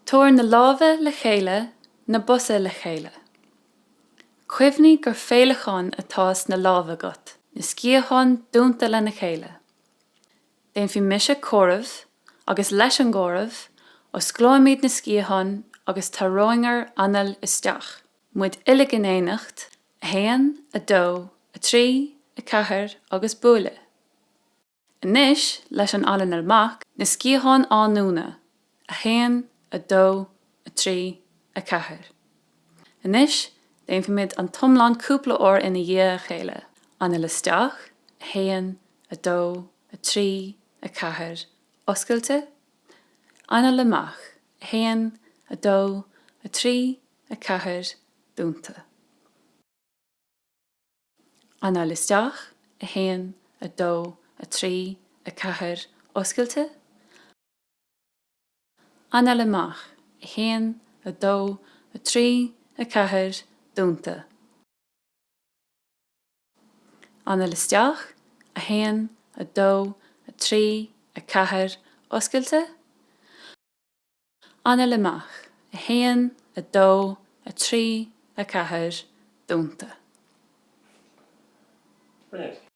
Tabhair na lámha le chéile, na bosa le chéile. Cuimhnigh gur féileacán atá sna lámha agat, na sciatháin dúnta lena chéile. Déanfaidh mise comhaireamh agus leis an gcomhaireamh, osclóimid na sciatháin agus tarraingeoidh anáil isteach. Muid uilig in éineacht, 1, 2, 3, 4 agus buaile. Anois, leis an anáil amach, na sciatháin á ndúnadh, 1, 2, 3, 4. Anois, déanfaimid an t-iomlán cúpla uair ina dhiaidh a chéile. Anáil isteach, 1, 2, 3, 4, oscailte. Anáil amach, 1, 2, 3, 4, dúnta. Anáil isteach, 1, 2, 3, 4, oscailte. Anáil amach, 1, 2, 3, 4, dúnta. Anáil isteach, 1, 2, 3, 4, oscailte. Anáil amach, 1, 2, 3, 4, dúnta. Brilliant.